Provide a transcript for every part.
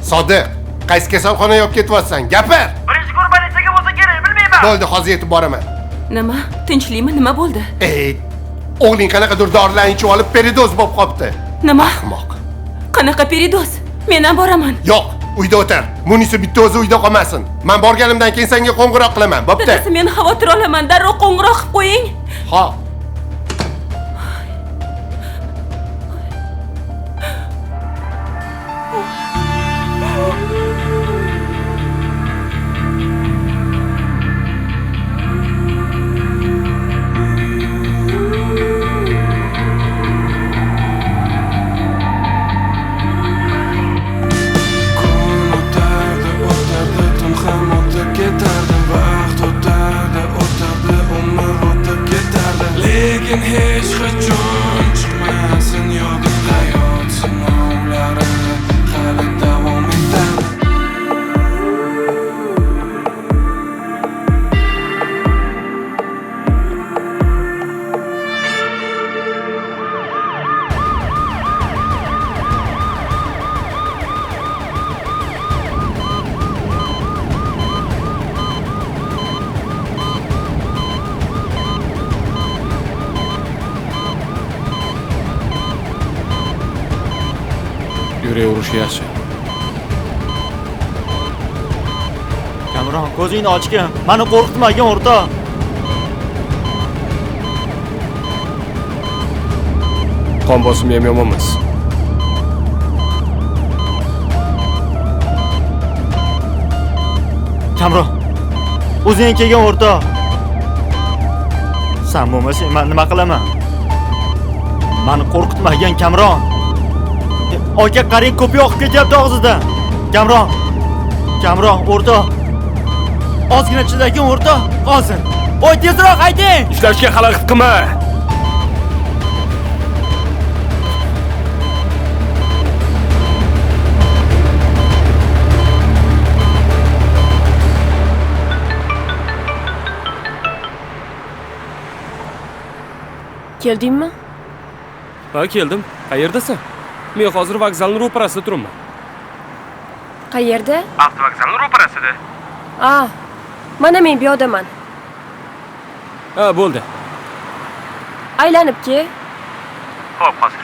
Sodiq, qaysi kasalxonaga olib ketyapsan? Gapir! Birinchi kur politsiyaga bo'lsa kerak, bilmayman. Bo'ldi, hozir yetib boraman. Nima? Tinchlikmi? Nima bo'ldi? Ey, o'g'ling qanaqadir dorilarni ichib olib peridoz bo'lib qopti. Nima? Ahmoq. Qanaqa peridoz? Men ham boraman. Yo'q, uyda o'tir. Munisa bitta o'zi uyda qolmasin. Men borganimdan keyin senga qo'ng'iroq qilaman. Bo'pti. Dadasi, men xavotir olaman. Darrov qo'ng'iroq qilib qo'ying. Xo'p. Lekin hech qachon chiqmasin yodimda hayot sinovlari hali davom etadi. Yurak urishi yaxshi. Kamron, ko'zingni ochgin. Meni qo'rqitmagin, o'rtoq. Qon bosimi ham yomon emas. Kamron, o'zing kelgin, o'rtoq. Sen bo'lmasang men nima qilaman? Meni qo'rqitmagin, Kamron. Aka, qarang, ko'p yoqib ketyapti og'zidan. Kamron. Kamron, o'rtoq. Ozgina chidagin, o'rtoq. Hozir. Oy, tezroq haydang. Ishlashga xalaqit qilma. Keldingmi? Ha, keldim. Qayerdasan? Men hozir vokzalning ro'parasida turibman. Qayerda? Avtovokzalning ro'parasida. A, mana men bu yoqdaman. Ha, bo'ldi. Aylanib ke. Xo'p, hozir.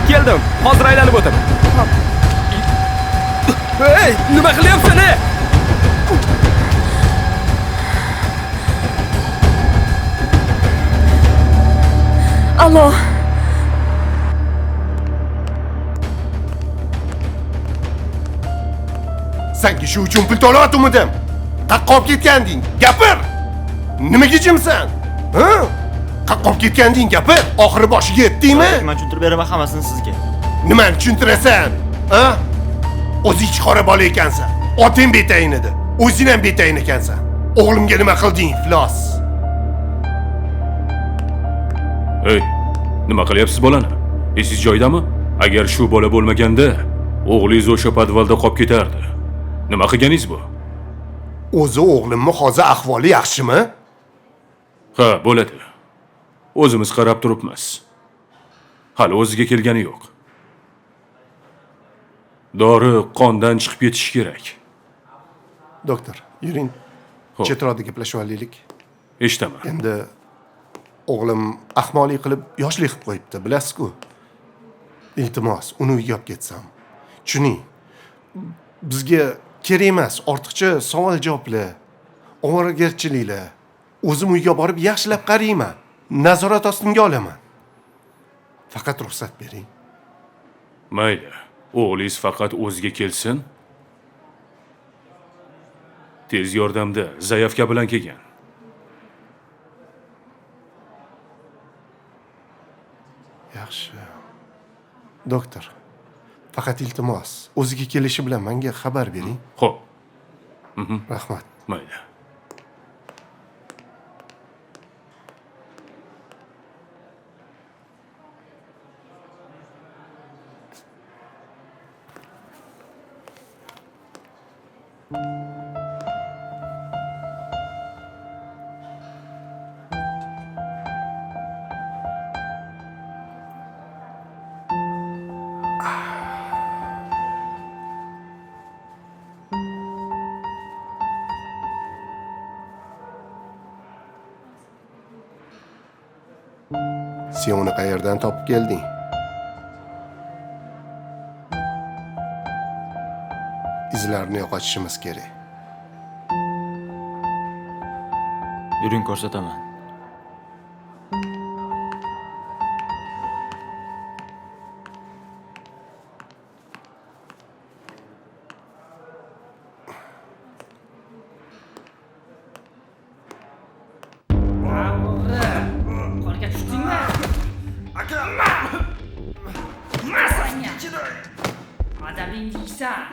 Keldim. Hozir aylanib o'taman. Xo'p. Ey, nima qilyapsan, ey? Allo. Sanki shu uchun pul to'layotganmidim. Qayoqqa olib ketganding? Gapir. Nimaga jimsan? Ha? Qayoqqa olib ketganding? Gapir. Oxiri boshiga yetdingmi? Men tushuntirib beraman hammasini sizga. Nimani tushuntirasan? Ha? O'zing qora bola ekansan. Otang betayin edi. O'zing ham betayin ekansan. O'g'limga nima qilding, iflos? Ey, nima qilyapsiz bolani? Esingiz joyidami? Agar shu bola bo'lmaganda, o'g'lingiz o'sha podvalda qolib ketardi. Nima qilganingiz bu? O'zi o'g'limni hozir ahvoli yaxshimi? Ha, bo'ladi. O'zimiz qarab turibmiz. Hali o'ziga kelgani yo'q. Dori qondan chiqib ketishi kerak. Doktor, yuring. Chetroqda gaplashib olaylik. Eshitaman. Endi o'g'lim ahmoqlik qilib yoshlik qilib qo'yibdi, bilasiz-ku. Iltimos, uni uyga olib ketsam. Tushuning. Bizga kerak emas ortiqcha savol-javoblar, ovoragarchiliklar. O'zim uyga borib yaxshilab qarayman. Nazorat ostimga olaman. Faqat ruxsat bering. Mayli. O'g'lingiz faqat o'ziga kelsin. Tez yordamda zayavka bilan kelgan. Yaxshi. Doktor, faqat iltimos, o'ziga kelishi bilan menga xabar bering. Xo'p. Rahmat. Mayli. Sen uni qayerdan topib kelding? Izlarni yo'qotishimiz kerak. Yuring, ko'rsataman. Qo'lga tushdingmi? Aka! Masanga! Odaming yeysan.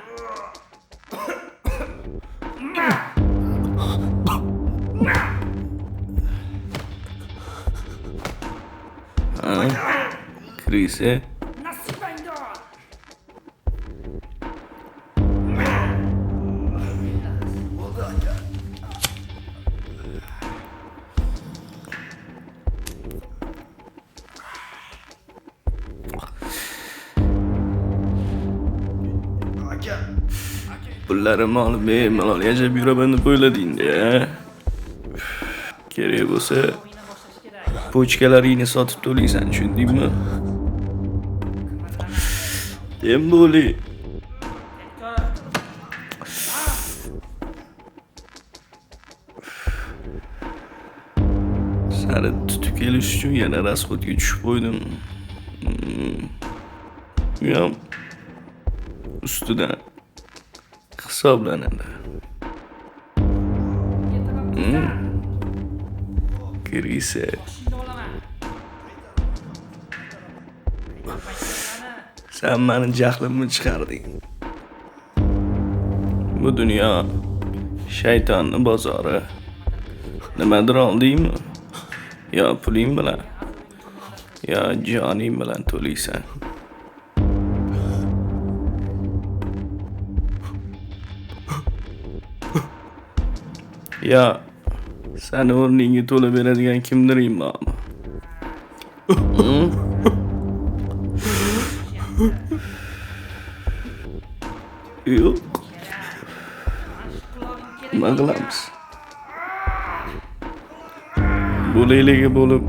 Krisa. Pullarimni olib bemalol yashab yuraman deb o'ylading-da. Kerak bo'lsa pochkalaringni sotib to'laysan, tushundingmi? Dem bo'li. Sani tutib kelish uchun yana rasxodga tushib qo'ydim. Bu ham ustidan hisoblanadi. Kirgisi. Sen meni jahlimni chiqarding. Bu dunyo shaytonni bozori. Nimadir oldingmi? Yo puling bilan, yo joning bilan to'laysan. Yo sani o'rningga to'lab beradigan kimdiring bormi? Yo'q. Nima qilamiz? Bo'layligi bo'lib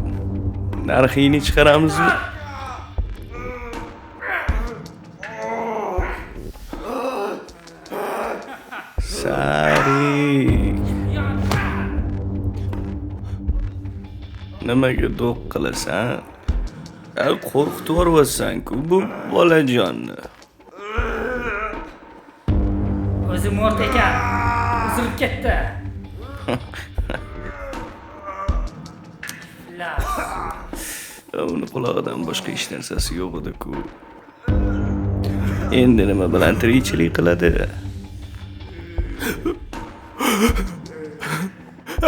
narxingni chiqaramizmi? Sarik. Nimaga do'q qilasan? Qo'rqitib yuboryapsan-ku bu bolajonni. O'zi mo'rt ekan, uzilib ketdi. Uni qulog'idan boshqa hech narsasi yo'q edi-ku. Endi nima bilan tirikchilik qiladi?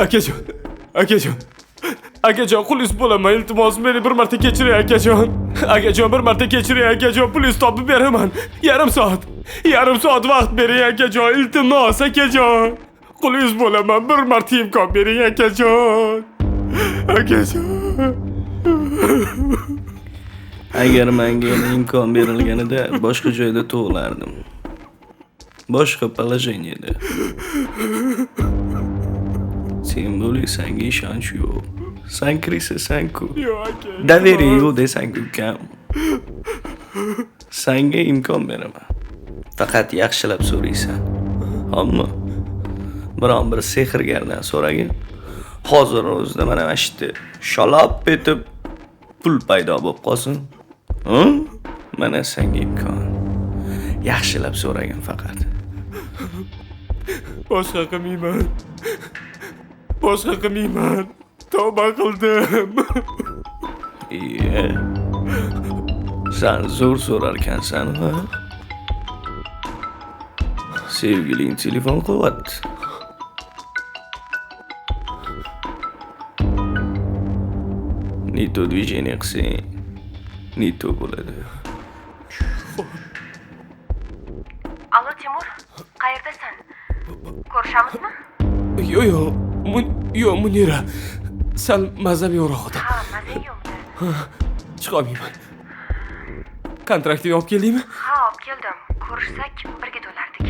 Akajon, akajon. Akajon, qulingiz bo'laman, iltimos, meni bir marta kechiring, akajon. Akajon, bir marta kechiring, akajon, pulingizni topib beraman. Yarim soat vaqt bering, akajon, iltimos, akajon. Qulingiz bo'laman, bir marta imkon bering, akajon. Akajon. Agar menga yana imkon berilganida boshqa joyda tug'ilardim. Boshqa положениеda. Sen bo'ling, senga ishonch yo'q. Sen krisasan-ku. Доверие yo'q desang ukam. Senga imkon beraman. Faqat yaxshilab so'raysan. Xo'pmi? Biron bir sehrgardan so'ragin. Hozir o'zida mana shu yerda shalop etib pul paydo bo'lib qolsin. Mana senga imkon. Yaxshilab so'ragin faqat. Boshqa qilmayman. Boshqa qilmayman. Tavba qildim. Iye. Sen zo'r so'rarkansan, ha? Sevgiling telefon qilyapti. Не то движение qilsang, не то bo'ladi. Allo Timur, qayerdasan? Ko'rishamizmi? Yo'q, yo'q. Yo'q, Munira. Sal mazam yo'qroq edi. Ha, mazang yo'qdi. Chiqa olmayman. Kontraktni olib keldingmi? Ha, olib keldim. Ko'rishsak birga to'lardik.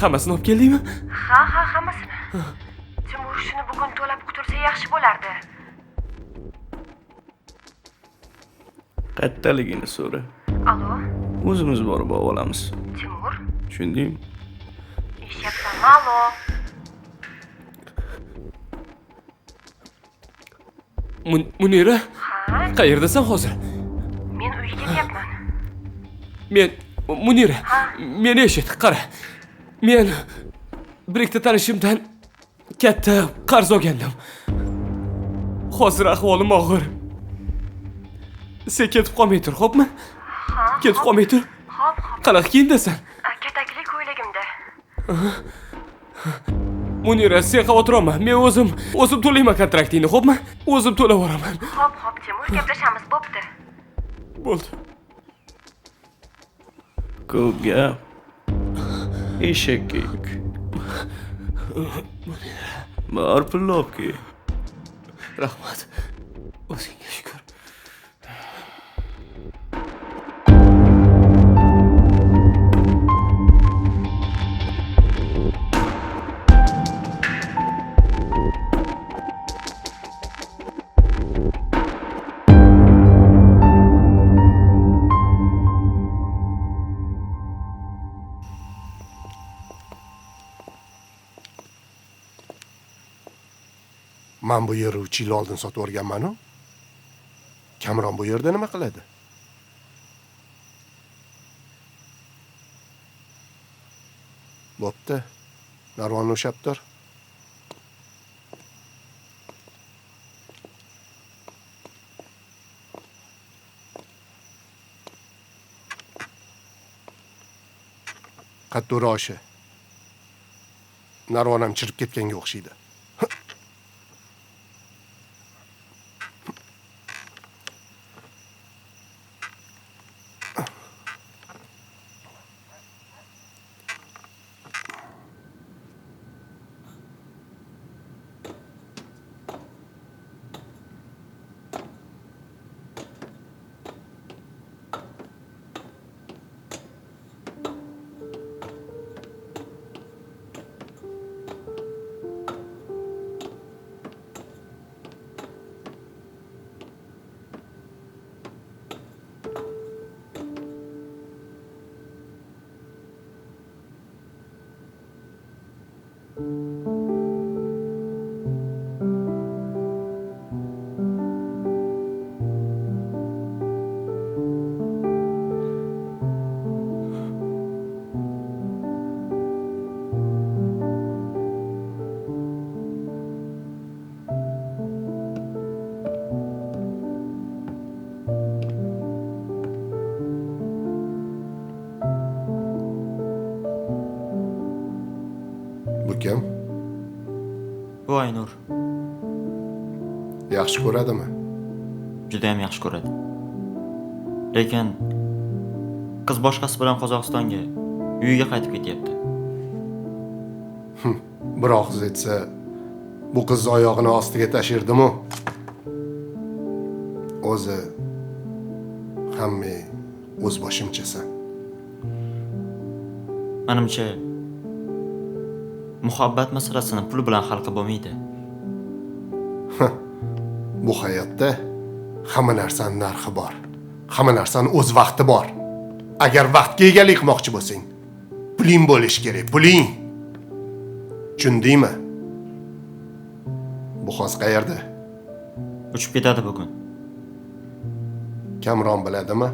Hammasini olib keldingmi? Ha, ha, hammasini. Timur, shuni bugun to'lab qutulsa yaxshi bo'lardi. Qattaligini so'ra. Allo, O'zimiz borib olamiz. Timur, Tushundingmi? eshityapsanmi? Allo. Munira, Ha, qayerdasan hozir? men uyga ketyapman. Men Munira, meni eshit, qara. Men bir ikkita tanishimdan katta qarz olgandim. Hozir ahvolim og'ir. Sen ketib qolmay tur, xo'pmi? Ha, Ketib qolmay tur. Xo'p, xo'p. Qanaqa kiyimdasan? Katakli ko'ylagimda. Munira, sen xavotir olma. Men o'zim to'layman kontraktingni, xo'pmi? O'zim to'lab yuboraman. Xo'p, xo'p, Timur, gaplashamiz, bo'pti. Bo'ldi. Ko'p gap. Eshakka yuk. Bor pulni olib kel. Rahmat. O'zingga shukur. Man bu yerni 3 yil oldin sotib yuborganman-u. Kamron bu yerda nima qiladi? Bo'pti. Narvonni ushlab tur. Qattiqroq oshi. Narvon ham chirib ketganga o'xshaydi. Bu kim? Bu Aynur. Yaxshi ko'radimi? Juda ham yaxshi ko'radi. Lekin qiz boshqasi bilan Qozog'istonga, uyiga qaytib ketyapti. Bir og'iz aytsa, bu qiz oyog'ini ostiga tashirdimu. O'zi hamma o'z boshimchasan. Menimcha muhabbat masalasini pul bilan hal qilib bo'lmaydi. Bu hayotda hamma narsaning narxi bor. Hamma narsaning o'z vaqti bor. Agar vaqtga egalik qilmoqchi bo'lsang, puling bo'lishi kerak, puling. Tushundingmi? Bu hozir qayerda? Uchib ketadi bugun. Kamron biladimi?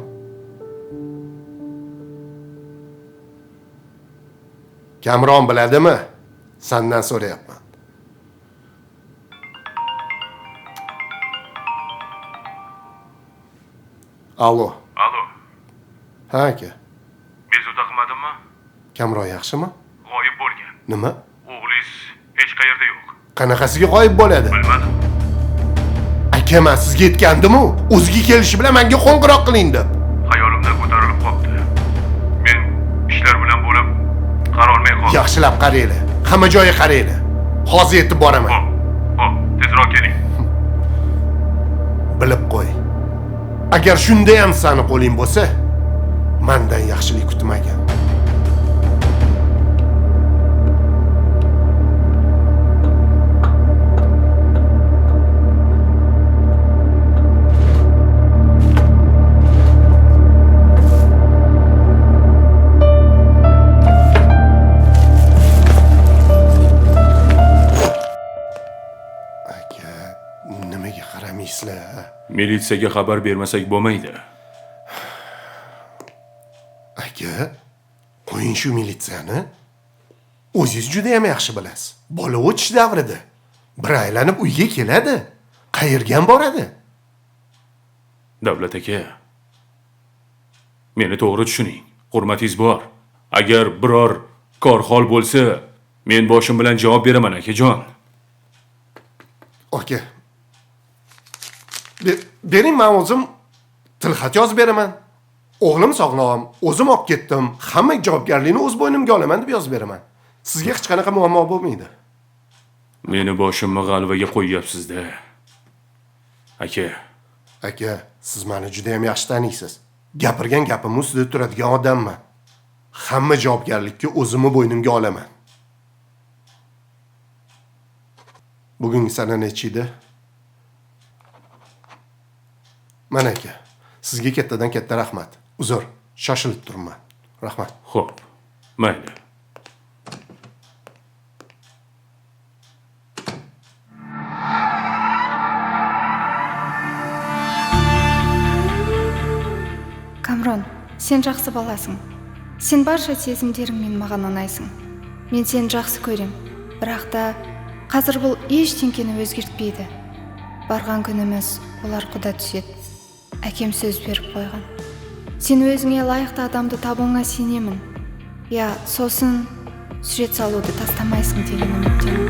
Kamron biladimi? Sandan so'rayapman. Allo. Allo. Ha aka. Bezovta qilmadimmi? Kamron yaxshimi? G'oyib bo'lgan. Nima? O'g'lingiz hech qayerda yo'q. Qanaqasiga g'oyib bo'ladi? Bilmadim. Aka, men sizga aytgandim-u, o'ziga kelishi bilan menga qo'ng'iroq qiling deb. Xayolimdan ko'tarilib qoldi. Men ishlar bilan bo'lib qarolmay qoldim. Yaxshilab qaranglar. Hamma joyga qaranglar. Hozir yetib boraman. Xo'p, tezroq keling. Bilib qo'y. Agar shunda ham seni qo'ling bo'lsa, mendan yaxshilik kutmagin. Militsiyaga xabar bermasak bo'lmaydi. Aka, qo'ying shu militsiyani. O'zingiz juda ham yaxshi bilasiz. Bola o'tish davrida bir aylanib uyga keladi. Qayerga ham boradi? Davlat aka, meni to'g'ri tushuning. Hurmatingiz bor. Agar biror korxol bo'lsa, men boshim bilan javob beraman, akajon. Aka, bering, men o'zim tilxat yozib beraman. O'g'lim sog'lom, o'zim olib ketdim, hamma javobgarlikni o'z bo'ynimga olaman deb yozib beraman. Sizga hech qanaqa muammo bo'lmaydi. Meni boshimni g'alvaga qo'yyapsiz-da. Aka. Aka, siz meni juda ham yaxshi taniysiz. Gapirgan gapim ustida turadigan odamman. Hamma javobgarlikni o'zimni bo'ynimga olaman. Bugungi sana necha edi? Mana aka, sizga kattadan katta rahmat. Uzr, shoshilib turibman. Rahmat. Xo'p, mayli. Камрон, сен жақсы баласың. Сен барша сезімдеріңмен маған ұнайсың. Мен сені жақсы көрем. Бірақ та қазір бұл ештеңкені өзгертпейді. Барған күніміз олар құда түседі. Әкем сөз беріп қойған. Сен өзіңе лайықты адамды табуыңа сенемін. Я, сосын сурет салуды тастамайсың деген үміттемін.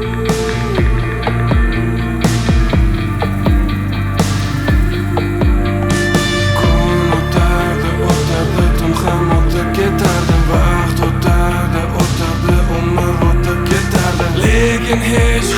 Kun o'tardi, o'tardi, tun ham o'tib ketardi, vaqt o'tardi, o'tardi, umr o'tib ketardi, lekin hech